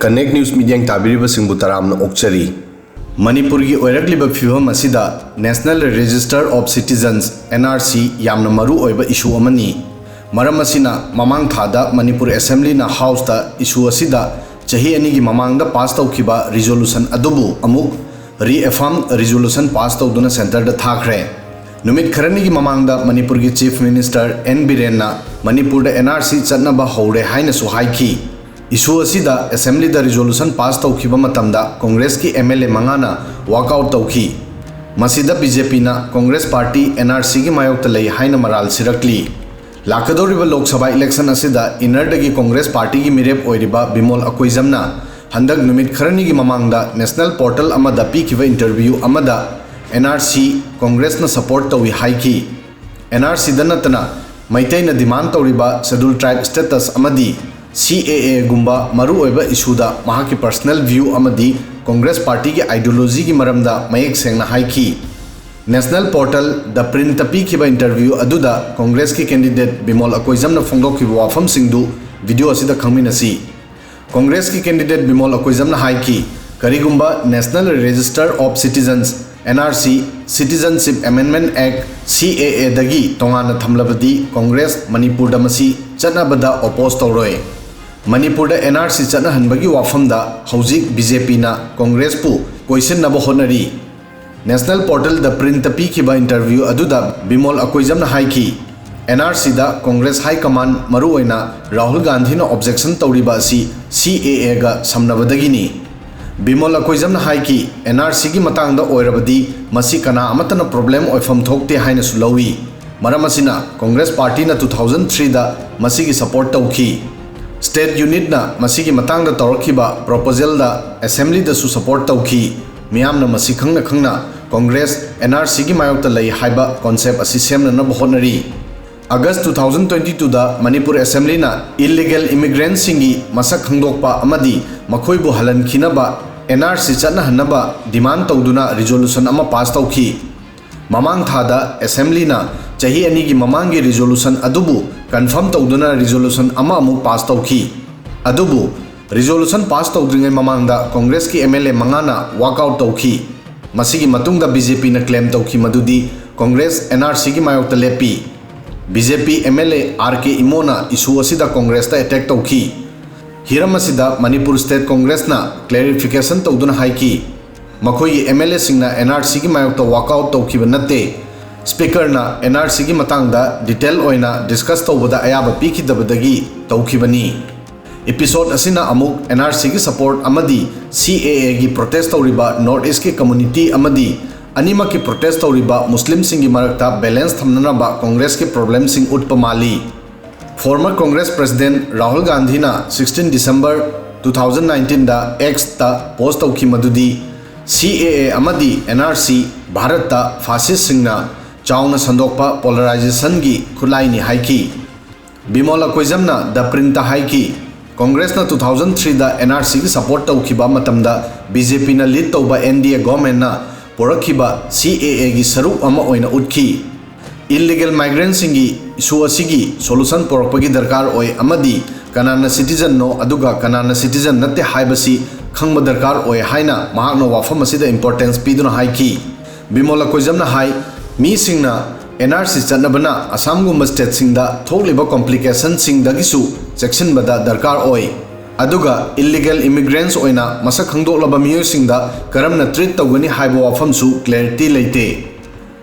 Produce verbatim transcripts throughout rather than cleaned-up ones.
Connect News ꯃꯤꯠꯌꯦꯡ ꯇꯥꯕꯤꯔꯤꯕꯁꯤꯡꯕꯨ ꯇꯔꯥꯝꯅ ꯑꯣꯛꯆꯔꯤ꯫ ꯃꯅꯤꯄꯨꯔꯒꯤ ꯑꯣꯏꯔꯛꯂꯤꯕ ꯐꯤꯕꯝ ꯑꯁꯤꯗ National Register of Citizens, N R C, ꯌꯥꯝꯅ ꯃꯔꯨ ꯑꯣꯏꯕ issue ꯑꯃꯅꯤ꯫ ꯃꯔꯝ ꯑꯁꯤꯅ, ꯃꯃꯥꯡ ꯊꯥꯗ ꯃꯅꯤꯄꯨꯔ Assemblyꯅ Houseꯇ issue ꯑꯁꯤꯗ ꯆꯍꯤ ꯑꯅꯤꯒꯤ ꯃꯃꯥꯡꯗ pass ꯇꯧꯈꯤꯕ resolution ꯑꯗꯨꯕꯨ ꯑꯃꯨꯛ reaffirm resolution pass ꯇꯧꯗꯨꯅ centreꯗ ꯊꯥꯈ꯭ꯔꯦ꯫ ꯅꯨꯃꯤꯠ ꯈꯔꯅꯤꯒꯤ ꯃꯃꯥꯡꯗ ꯃꯅꯤꯄꯨꯔꯒꯤ Chief Minister N ꯕꯤꯔꯦꯟꯅ ꯃꯅꯤꯄꯨꯔꯗ N R C ꯆꯠꯅꯕ ꯍꯧꯔꯦ ꯍꯥꯏꯅꯁꯨ ꯍꯥꯏꯈꯤ꯫ Issue ꯑꯁꯤꯗ Assemblyꯗ resolution pass ꯇꯧꯈꯤꯕ ꯃꯇꯝꯗ Congressꯀꯤ M L A ꯃꯉꯥꯅ walk out ꯇꯧꯈꯤ꯫ ꯃꯁꯤꯗ B J Pꯅ Congress party N R Cꯒꯤ ꯃꯥꯌꯣꯛꯇ ꯂꯩ ꯍꯥꯏꯅ ꯃꯔꯥꯜ ꯁꯤꯔꯛꯂꯤ꯫ ꯂꯥꯛꯀꯗꯧꯔꯤꯕ Lok Sabha election ꯑꯁꯤꯗ innerꯗꯒꯤ Congress partyꯒꯤ ꯃꯤꯔꯦꯞ ꯑꯣꯏꯔꯤꯕ ꯕꯤꯃꯣꯜ ꯑꯀꯣꯏꯖꯝꯅ ꯍꯟꯗꯛ ꯅꯨꯃꯤꯠ ꯈꯔꯅꯤꯒꯤ ꯃꯃꯥꯡꯗ National Portal ꯑꯃꯗ ꯄꯤꯈꯤꯕ interview ꯑꯃꯗ N R C Congressꯅ support ꯇꯧꯏ ꯍꯥꯏꯈꯤ꯫ N R Cꯗ ꯅꯠꯇꯅ ꯃꯩꯇꯩꯅ demand ꯇꯧꯔꯤꯕ Scheduled Tribe status ꯑꯃꯗꯤ C A Aꯒꯨꯝꯕ ꯃꯔꯨꯑꯣꯏꯕ issueꯗ ꯃꯍꯥꯛꯀꯤ personal view ꯑꯃꯗꯤ Congress partyꯒꯤ ideologyꯒꯤ ꯃꯔꯝꯗ ꯃꯌꯦꯛ ꯁꯦꯡꯅ ꯍꯥꯏꯈꯤ꯫ National Portal The Printꯇ ꯄꯤꯈꯤꯕ interview ꯑꯗꯨꯗ Congressꯀꯤ candidate ꯕꯤꯃꯣꯜ ꯑꯀꯣꯏꯖꯝꯅ ꯐꯣꯡꯗꯣꯛꯈꯤꯕ ꯋꯥꯐꯝꯁꯤꯡꯗꯨ video ꯑꯁꯤꯗ ꯈꯪꯃꯤꯟꯅꯁꯤ꯫ Congressꯀꯤ candidate ꯕꯤꯃꯣꯜ ꯑꯀꯣꯏꯖꯝꯅ ꯍꯥꯏꯈꯤ, ꯀꯔꯤꯒꯨꯝꯕ National Register of Citizens, N R C, Citizenship Amendment Act, C A Aꯗꯒꯤ ꯇꯣꯉꯥꯟꯅ ꯊꯝꯂꯕꯗꯤ Congress ꯃꯅꯤꯄꯨꯔꯗ ꯃꯁꯤ ꯆꯠꯅꯕꯗ oppose ꯇꯧꯔꯣꯏ꯫ ꯃꯅꯤꯄꯨꯔꯗ N R C ꯆꯠꯅꯍꯟꯕꯒꯤ ꯋꯥꯐꯝꯗ ꯍꯧꯖꯤꯛ B J Pꯅ Congressꯄꯨ ꯀꯣꯏꯁꯤꯟꯅꯕ ꯍꯣꯠꯅꯔꯤ꯫ National Portal The Printꯇ ꯄꯤꯈꯤꯕ interview ꯑꯗꯨꯗ ꯕꯤꯃꯣꯜ ꯑꯀꯣꯏꯖꯝꯅ ꯍꯥꯏꯈꯤ, N R Cꯗ Congress High Command, ꯃꯔꯨꯑꯣꯏꯅ ꯔꯥꯍꯨꯜ ꯒꯥꯟꯙꯤꯅ objection ꯇꯧꯔꯤꯕ ꯑꯁꯤ C A Aꯒ ꯁꯝꯅꯕꯗꯒꯤꯅꯤ꯫ ꯕꯤꯃꯣꯜ ꯑꯀꯣꯏꯖꯝꯅ ꯍꯥꯏꯈꯤ, N R Cꯒꯤ ꯃꯇꯥꯡꯗ ꯑꯣꯏꯔꯕꯗꯤ ꯃꯁꯤ ꯀꯅꯥ ꯑꯃꯠꯇꯅ problem ꯑꯣꯏꯐꯝ ꯊꯣꯛꯇꯦ ꯍꯥꯏꯅꯁꯨ ꯂꯧꯏ꯫ ꯃꯔꯝ ꯑꯁꯤꯅ Congress partyꯅ two thousand threeꯗ ꯃꯁꯤꯒꯤ support ꯇꯧꯈꯤ꯫ State unitꯅ ꯃꯁꯤꯒꯤ ꯃꯇꯥꯡꯗ ꯇꯧꯔꯛꯈꯤꯕ proposalꯗ Assemblyꯗꯁꯨ support ꯇꯧꯈꯤ꯫ ꯃꯤꯌꯥꯝꯅ ꯃꯁꯤ ꯈꯪꯅ ꯈꯪꯅ Congress N R Cꯒꯤ ꯃꯥꯌꯣꯛꯇ ꯂꯩ ꯍꯥꯏꯕ concept ꯑꯁꯤ ꯁꯦꯝꯅꯅꯕ ꯍꯣꯠꯅꯔꯤ꯫ August two thousand twenty twoꯗ Manipur Assemblyꯅ illegal immigrantꯁꯤꯡꯒꯤ ꯃꯁꯛ ꯈꯪꯗꯣꯛꯄ ꯑꯃꯗꯤ ꯃꯈꯣꯏꯕꯨ ꯍꯜꯍꯟꯈꯤꯅꯕ N R C ꯆꯠꯅꯍꯟꯅꯕ demand ꯇꯧꯗꯨꯅ resolution ꯑꯃ pass ꯇꯧꯈꯤ꯫ ꯃꯃꯥꯡ ꯊꯥꯗ Assemblyꯅ ꯆꯍꯤ ꯑꯅꯤꯒꯤ ꯃꯃꯥꯡꯒꯤ resolution ꯑꯗꯨꯕꯨ confirm ꯇꯧꯗꯨꯅ resolution ꯑꯃ ꯑꯃꯨꯛ pass ꯇꯧꯈꯤ꯫ ꯑꯗꯨꯕꯨ Resolution pass ꯇꯧꯗ꯭ꯔꯤꯉꯩ ꯃꯃꯥꯡꯗ ꯀꯣꯡꯒ꯭ꯔꯦꯁꯀꯤ M L A ꯃꯉꯥꯅ walk out ꯇꯧꯈꯤ꯫ ꯃꯁꯤꯒꯤ ꯃꯇꯨꯡꯗ B J Pꯅ claim ꯇꯧꯈꯤ ꯃꯗꯨꯗꯤ ꯀꯣꯡꯒ꯭ꯔꯦꯁ N R Cꯒꯤ ꯃꯥꯌꯣꯛꯇ ꯂꯦꯞꯄꯤ꯫ B J P M L A R K ꯏꯃꯣꯅ issue ꯑꯁꯤꯗ ꯀꯣꯡꯒ꯭ꯔꯦꯁꯇ attack ꯇꯧꯈꯤ꯫ ꯍꯤꯔꯝ ꯑꯁꯤꯗ ꯃꯅꯤꯄꯨꯔ State Congressꯅ clarification ꯇꯧꯗꯨꯅ ꯍꯥꯏꯈꯤ, ꯃꯈꯣꯏꯒꯤ M L Aꯁꯤꯡꯅ N R Cꯒꯤ ꯃꯥꯌꯣꯛꯇ walk out ꯇꯧꯈꯤꯕ ꯅꯠꯇꯦ꯫ Speakerꯅ N R Cꯒꯤ ꯃꯇꯥꯡꯗ detail ꯑꯣꯏꯅ discuss ꯇꯧꯕꯗ ꯑꯌꯥꯕ ꯄꯤꯈꯤꯗꯕꯗꯒꯤ ꯇꯧꯈꯤꯕꯅꯤ꯫ Episode ꯑꯁꯤꯅ ꯑꯃꯨꯛ N R Cꯒꯤ support ꯑꯃꯗꯤ C A Aꯒꯤ protest ꯇꯧꯔꯤꯕ North Eastꯀꯤ community ꯑꯃꯗꯤ ꯑꯅꯤꯃꯛꯀꯤ protest ꯇꯧꯔꯤꯕ ꯃꯨꯁꯂꯤꯝꯁꯤꯡꯒꯤ ꯃꯔꯛꯇ balance ꯊꯝꯅꯅꯕ ꯀꯣꯡꯒ꯭ꯔꯦꯁꯀꯤ problemꯁꯤꯡ ꯎꯠꯄ ꯃꯥꯜꯂꯤ꯫ Former Congress President ꯔꯥꯍꯨꯜ ꯒꯥꯟꯙꯤꯅ sixteen December two thousand nineteenꯗ Xꯇ post ꯇꯧꯈꯤ ꯃꯗꯨꯗꯤ C A A ꯑꯃꯗꯤ N R C ꯚꯥꯔꯠꯇ fascistꯁꯤꯡꯅ ꯆꯥꯎꯅ ꯁꯟꯗꯣꯛꯄ polarizationꯒꯤ ꯈꯨꯠꯂꯥꯏꯅꯤ ꯍꯥꯏꯈꯤ꯫ ꯕꯤꯃꯣꯜ ꯑꯀꯣꯏꯖꯝꯅ The Printꯇ ꯍꯥꯏꯈꯤ, ꯀꯣꯡꯒ꯭ꯔꯦꯁꯅ two thousand threeꯗ N R Cꯒꯤ support ꯇꯧꯈꯤꯕ ꯃꯇꯝꯗ B J Pꯅ lead ꯇꯧꯕ N D A governmentꯅ ꯄꯨꯔꯛꯈꯤꯕ C A Aꯒꯤ ꯁꯔꯨꯛ ꯑꯃ ꯑꯣꯏꯅ ꯎꯠꯈꯤ꯫ Illegal migrantꯁꯤꯡꯒꯤ issue ꯑꯁꯤꯒꯤ solution ꯄꯨꯔꯛꯄꯒꯤ ꯗꯔꯀꯥꯔ ꯑꯣꯏ ꯑꯃꯗꯤ ꯀꯅꯥꯅ citizenꯅꯣ ꯑꯗꯨꯒ ꯀꯅꯥꯅ citizen ꯅꯠꯇꯦ ꯍꯥꯏꯕꯁꯤ ꯈꯪꯕ ꯗꯔꯀꯥꯔ ꯑꯣꯏ ꯍꯥꯏꯅ ꯃꯍꯥꯛꯅ ꯋꯥꯐꯝ ꯑꯁꯤꯗ importance ꯄꯤꯗꯨꯅ ꯍꯥꯏꯈꯤ꯫ ꯕꯤꯃꯣꯜ ꯑꯀꯣꯏꯖꯝꯅ ꯍꯥꯏ, ꯃꯤꯁꯤꯡꯅ N R C ꯆꯠꯅꯕꯅ ꯑꯁꯥꯝꯒꯨꯝꯕ stateꯁꯤꯡꯗ ꯊꯣꯛꯂꯤꯕ complicationꯁꯤꯡꯗꯒꯤꯁꯨ ꯆꯦꯛꯁꯤꯟꯕꯗ ꯗꯔꯀꯥꯔ ꯑꯣꯏ꯫ ꯑꯗꯨꯒ illegal immigrants ꯑꯣꯏꯅ ꯃꯁꯛ ꯈꯪꯗꯣꯛꯂꯕ ꯃꯤꯑꯣꯏꯁꯤꯡꯗ ꯀꯔꯝꯅ treat ꯇꯧꯒꯅꯤ ꯍꯥꯏꯕ ꯋꯥꯐꯝꯁꯨ clarity ꯂꯩꯇꯦ꯫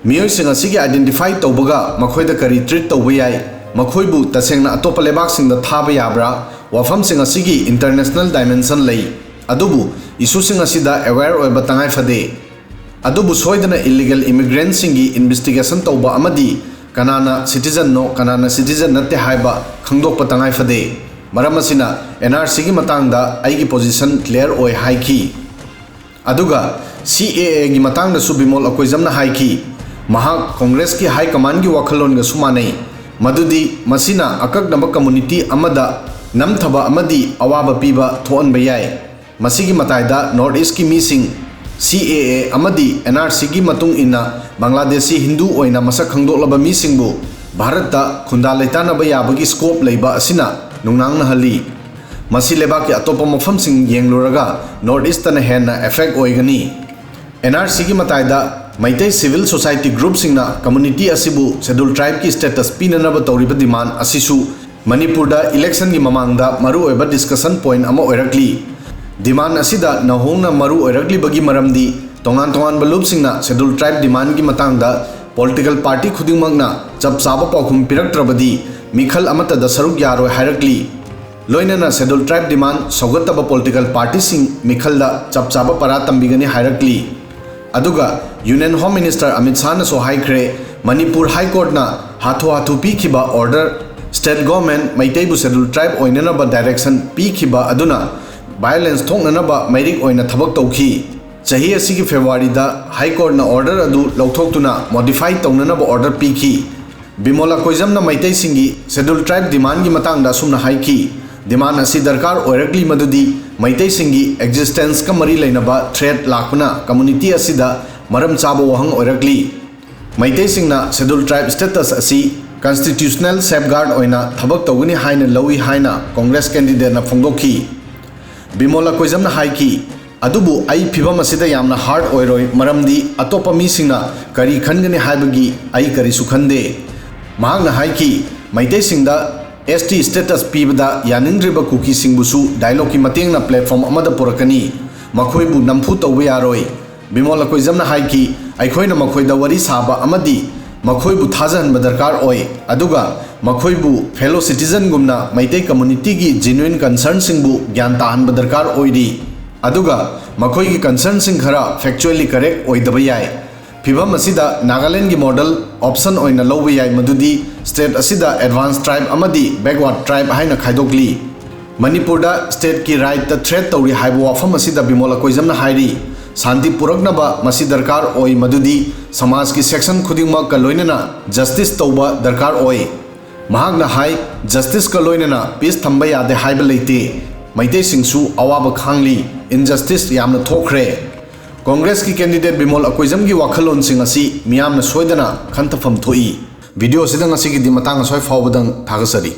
ꯃꯤꯑꯣꯏꯁꯤꯡ ꯑꯁꯤꯒꯤ identify ꯇꯧꯕꯒ ꯃꯈꯣꯏꯗ ꯀꯔꯤ treat ꯇꯧꯕ ꯌꯥꯏ, ꯃꯈꯣꯏꯕꯨ ꯇꯁꯦꯡꯅ ꯑꯇꯣꯞꯄ ꯂꯩꯕꯥꯛꯁꯤꯡꯗ ꯊꯥꯕ ꯌꯥꯕ꯭ꯔꯥ, ꯋꯥꯐꯝꯁꯤꯡ ꯑꯁꯤꯒꯤ international dimension ꯂꯩ꯫ ꯑꯗꯨꯕꯨ issueꯁꯤꯡ ꯑꯁꯤꯗ aware ꯑꯣꯏꯕ ꯇꯉꯥꯏ ꯐꯗꯦ꯫ ꯑꯗꯨꯕꯨ ꯁꯣꯏꯗꯅ illegal immigrantꯁꯤꯡꯒꯤ investigation ꯇꯧꯕ ꯑꯃꯗꯤ ꯀꯅꯥꯅ citizenꯅꯣ, ꯀꯅꯥꯅ citizen ꯅꯠꯇꯦ ꯍꯥꯏꯕ ꯈꯪꯗꯣꯛꯄ ꯇꯉꯥꯏ ꯐꯗꯦ꯫ ꯃꯔꯝ ꯑꯁꯤꯅ N R Cꯒꯤ ꯃꯇꯥꯡꯗ ꯑꯩꯒꯤ position clear ꯑꯣꯏ ꯍꯥꯏꯈꯤ꯫ ꯑꯗꯨꯒ C A Aꯒꯤ ꯃꯇꯥꯡꯗꯁꯨ ꯕꯤꯃꯣꯜ ꯑꯀꯣꯏꯖꯝꯅ ꯍꯥꯏꯈꯤ, ꯃꯍꯥꯛ ꯀꯣꯡꯒ꯭ꯔꯦꯁꯀꯤ high commandꯒꯤ ꯋꯥꯈꯜꯂꯣꯟꯒꯁꯨ ꯃꯥꯟꯅꯩ, ꯃꯗꯨꯗꯤ ꯃꯁꯤꯅ ꯑꯀꯛꯅꯕ community ꯑꯃꯗ ꯅꯝꯊꯕ ꯑꯃꯗꯤ ꯑꯋꯥꯕ ꯄꯤꯕ ꯊꯣꯛꯍꯟꯕ ꯌꯥꯏ꯫ ꯃꯁꯤꯒꯤ ꯃꯇꯥꯏꯗ North Eastꯀꯤ ꯃꯤꯁꯤꯡ, C A A ꯑꯃꯗꯤ N R Cꯒꯤ ꯃꯇꯨꯡ ꯏꯟꯅ ꯕꯪꯒ꯭ꯂꯥꯗꯦꯁꯤ ꯍꯤꯟꯗꯨ ꯑꯣꯏꯅ ꯃꯁꯛ ꯈꯪꯗꯣꯛꯂꯕ ꯃꯤꯁꯤꯡꯕꯨ ꯚꯥꯔꯠꯇ ꯈꯨꯟꯗꯥ ꯂꯩꯇꯥꯅꯕ ꯌꯥꯕꯒꯤ scope ꯂꯩꯕ ꯑꯁꯤꯅ ꯅꯨꯡꯅꯥꯡꯅꯍꯜꯂꯤ꯫ ꯃꯁꯤ ꯂꯩꯕꯥꯛꯀꯤ ꯑꯇꯣꯞꯄ ꯃꯐꯝꯁꯤꯡ ꯌꯦꯡꯂꯨꯔꯒ North East ꯇꯅ ꯍꯦꯟꯅ effect ꯑꯣꯏꯒꯅꯤ꯫ N R C ꯒꯤ ꯃꯇꯥꯏꯗ ꯃꯩꯇꯩ civil society group ꯁꯤꯡꯅ community ꯑꯁꯤꯕꯨ Scheduled Tribe ꯀꯤ status ꯄꯤꯅꯅꯕ ꯇꯧꯔꯤꯕ demand ꯑꯁꯤꯁꯨ ꯃꯅꯤꯄꯨꯔꯗ election ꯒꯤ ꯃꯃꯥꯡꯗ ꯃꯔꯨꯑꯣꯏꯕ discussion point ꯑꯃ ꯑꯣꯏꯔꯛꯂꯤ꯫ Demand ꯑꯁꯤꯗ ꯅꯧꯍꯧꯅ ꯃꯔꯨ ꯑꯣꯏꯔꯛꯂꯤꯕꯒꯤ ꯃꯔꯝꯗꯤ ꯇꯣꯉꯥꯟ ꯇꯣꯉꯥꯟꯕ ꯂꯨꯞꯁꯤꯡꯅ Scheduled Tribe demand ꯀꯤ ꯃꯇꯥꯡꯗ political party ꯈꯨꯗꯤꯡꯃꯛꯅ ꯆꯞ ꯆꯥꯕ ꯄꯥꯎꯈꯨꯝ ꯄꯤꯔꯛꯇ꯭ꯔꯕꯗꯤ ꯃꯤꯈꯜ ꯑꯃꯠꯇꯗ ꯁꯔꯨꯛ ꯌꯥꯔꯣꯏ ꯍꯥꯏꯔꯛꯂꯤ꯫ ꯂꯣꯏꯅꯅ Scheduled Tribe demand ꯁꯧꯒꯠꯇꯕ political party ꯁꯤꯡ ꯃꯤꯈꯜꯗ ꯆꯞ ꯆꯥꯕ ꯄꯔꯥ ꯇꯝꯕꯤꯒꯅꯤ ꯍꯥꯏꯔꯛꯂꯤ꯫ ꯑꯗꯨꯒ Union Home Minister ꯑꯃꯤꯠ ꯁꯥꯍꯅꯁꯨ ꯍꯥꯏꯈ꯭ꯔꯦ, ꯃꯅꯤꯄꯨꯔ High Court ꯅ ꯍꯥꯊꯨ ꯍꯥꯊꯨ ꯄꯤꯈꯤꯕ order, state government ꯃꯩꯇꯩꯕꯨ Scheduled Tribe ꯑꯣꯏꯅꯅꯕ direction ꯄꯤꯈꯤꯕ ꯑꯗꯨꯅ violence ꯊꯣꯛꯅꯅꯕ ꯃꯩꯔꯤꯛ ꯑꯣꯏꯅ ꯊꯕꯛ ꯇꯧꯈꯤ꯫ ꯆꯍꯤ ꯑꯁꯤꯒꯤ February ꯗ High Court ꯅ order ꯑꯗꯨ ꯂꯧꯊꯣꯛꯇꯨꯅ modify ꯇꯧꯅꯅꯕ order ꯄꯤꯈꯤ꯫ ꯕꯤꯃꯣꯂꯥ ꯀꯣꯏꯖꯝꯅ ꯃꯩꯇꯩꯁꯤꯡꯒꯤ Scheduled Tribe demand ꯒꯤ ꯃꯇꯥꯡꯗ ꯑꯁꯨꯝꯅ ꯍꯥꯏꯈꯤ, "Demand ꯑꯁꯤ ꯗꯔꯀꯥꯔ ꯑꯣꯏꯔꯛꯂꯤ ꯃꯗꯨꯗꯤ ꯃꯩꯇꯩꯁꯤꯡꯒꯤ existence ꯀ ꯃꯔꯤ ꯂꯩꯅꯕ threat ꯂꯥꯛꯄꯅ community ꯑꯁꯤꯗ ꯃꯔꯝ ꯆꯥꯕ ꯋꯥꯍꯪ ꯑꯣꯏꯔꯛꯂꯤ꯫ ꯃꯩꯇꯩꯁꯤꯡꯅ Scheduled Tribe status ꯑꯁꯤ constitutional safeguard ꯑꯣꯏꯅ ꯊꯕꯛ ꯇꯧꯒꯅꯤ ꯍꯥꯏꯅ ꯂꯧꯏ" ꯍꯥꯏꯅ Congress candidate ꯅ ꯐꯣꯡꯗꯣꯛꯈꯤ꯫ ꯕꯤꯃꯣꯂꯥ ꯀꯣꯏꯖꯝꯅ ꯍꯥꯏꯈꯤ, "ꯑꯗꯨꯕꯨ ꯑꯩ ꯐꯤꯚꯝ ꯑꯁꯤꯗ ꯌꯥꯝꯅ hurt ꯑꯣꯏꯔꯣꯏ, ꯃꯔꯝꯗꯤ ꯑꯇꯣꯞꯄ ꯃꯤꯁꯤꯡꯅ ꯀꯔꯤ ꯈꯟꯒꯅꯤ ꯍꯥꯏꯕꯒꯤ ꯑꯩ ꯀꯔꯤꯁꯨ ꯈꯟꯗꯦ"꯫ ꯃꯍꯥꯛꯅ ꯍꯥꯏꯈꯤ, ꯃꯩꯇꯩꯁꯤꯡꯗ S T status ꯄꯤꯕꯗ ꯌꯥꯅꯤꯡꯗ꯭ꯔꯤꯕ ꯀꯨꯀꯤꯁꯤꯡꯕꯨꯁꯨ dialogue ꯀꯤ ꯃꯇꯦꯡꯅ platform ꯑꯃꯗ ꯄꯨꯔꯛꯀꯅꯤ, ꯃꯈꯣꯏꯕꯨ ꯅꯝꯐꯨ ꯇꯧꯕ ꯌꯥꯔꯣꯏ꯫ ꯕꯤꯃꯣꯂꯥ ꯀꯣꯏꯖꯝꯅ ꯍꯥꯏꯈꯤ, "ꯑꯩꯈꯣꯏꯅ ꯃꯈꯣꯏꯗ ꯋꯥꯔꯤ ꯁꯥꯕ ꯑꯃꯗꯤ ꯃꯈꯣꯏꯕꯨ ꯊꯥꯖꯍꯟꯕ ꯗꯔꯀꯥꯔ ꯑꯣꯏ, ꯑꯗꯨꯒ ꯃꯈꯣꯏꯕꯨ fellow citizen ꯒꯨꯝꯅ ꯃꯩꯇꯩ community ꯒꯤ genuine concern ꯁꯤꯡꯕꯨ ꯒ꯭ꯌꯥꯟ ꯇꯥꯍꯟꯕ ꯗꯔꯀꯥꯔ ꯑꯣꯏꯔꯤ, ꯑꯗꯨꯒ ꯃꯈꯣꯏꯒꯤ concern ꯁꯤꯡ ꯈꯔ factually correct ꯑꯣꯏꯗꯕ ꯌꯥꯏ꯫ ꯐꯤꯚꯝ ꯑꯁꯤꯗ ꯅꯥꯒꯥꯂꯦꯟꯗ ꯒꯤ model option ꯑꯣꯏꯅ ꯂꯧꯕ ꯌꯥꯏ, ꯃꯗꯨꯗꯤ state ꯑꯁꯤꯗ advanced tribe ꯑꯃꯗꯤ backward tribe ꯍꯥꯏꯅ ꯈꯥꯏꯗꯣꯛꯂꯤ"꯫ ꯃꯅꯤꯄꯨꯔꯗ state ꯀꯤ right ꯇ threat ꯇꯧꯔꯤ ꯍꯥꯏꯕ ꯋꯥꯐꯝ ꯑꯁꯤꯗ ꯕꯤꯃꯣꯂꯥ ꯀꯣꯏꯖꯝꯅ ꯍꯥꯏꯔꯤ, "ꯁꯥꯟꯇꯤ ꯄꯨꯔꯛꯅꯕ ꯃꯁꯤ ꯗꯔꯀꯥꯔ ꯑꯣꯏ, ꯃꯗꯨꯗꯤ ꯁꯃꯥꯖꯀꯤ section ꯈꯨꯗꯤꯡꯃꯛꯀ ꯂꯣꯏꯅꯅ justice ꯇꯧꯕ ꯗꯔꯀꯥꯔ ꯑꯣꯏ"꯫ ꯃꯍꯥꯛꯅ ꯍꯥꯏ, "Justice ꯀ ꯂꯣꯏꯅꯅ peace ꯊꯝꯕ ꯌꯥꯗꯦ ꯍꯥꯏꯕ ꯂꯩꯇꯦ꯫ ꯃꯩꯇꯩꯁꯤꯡꯁꯨ ꯑꯋꯥꯕ ꯈꯥꯡꯂꯤ꯫ Injustice ꯌꯥꯝꯅ ꯊꯣꯛꯈ꯭ꯔꯦ"꯫ Congress ꯀꯤ candidate ꯕꯤꯃꯣꯜ ꯑꯀꯣꯏꯖꯝꯒꯤ ꯋꯥꯈꯜꯂꯣꯟꯁꯤꯡ ꯑꯁꯤ ꯃꯤꯌꯥꯝꯅ ꯁꯣꯏꯗꯅ ꯈꯟꯊꯐꯝ ꯊꯣꯛꯏ꯫ Video ꯑꯁꯤꯗ ꯉꯁꯤꯒꯤꯗꯤ ꯃꯇꯥꯡ ꯑꯁ꯭ꯋꯥꯏ ꯐꯥꯎꯕꯗꯪ ꯊꯥꯒꯠꯆꯔꯤ꯫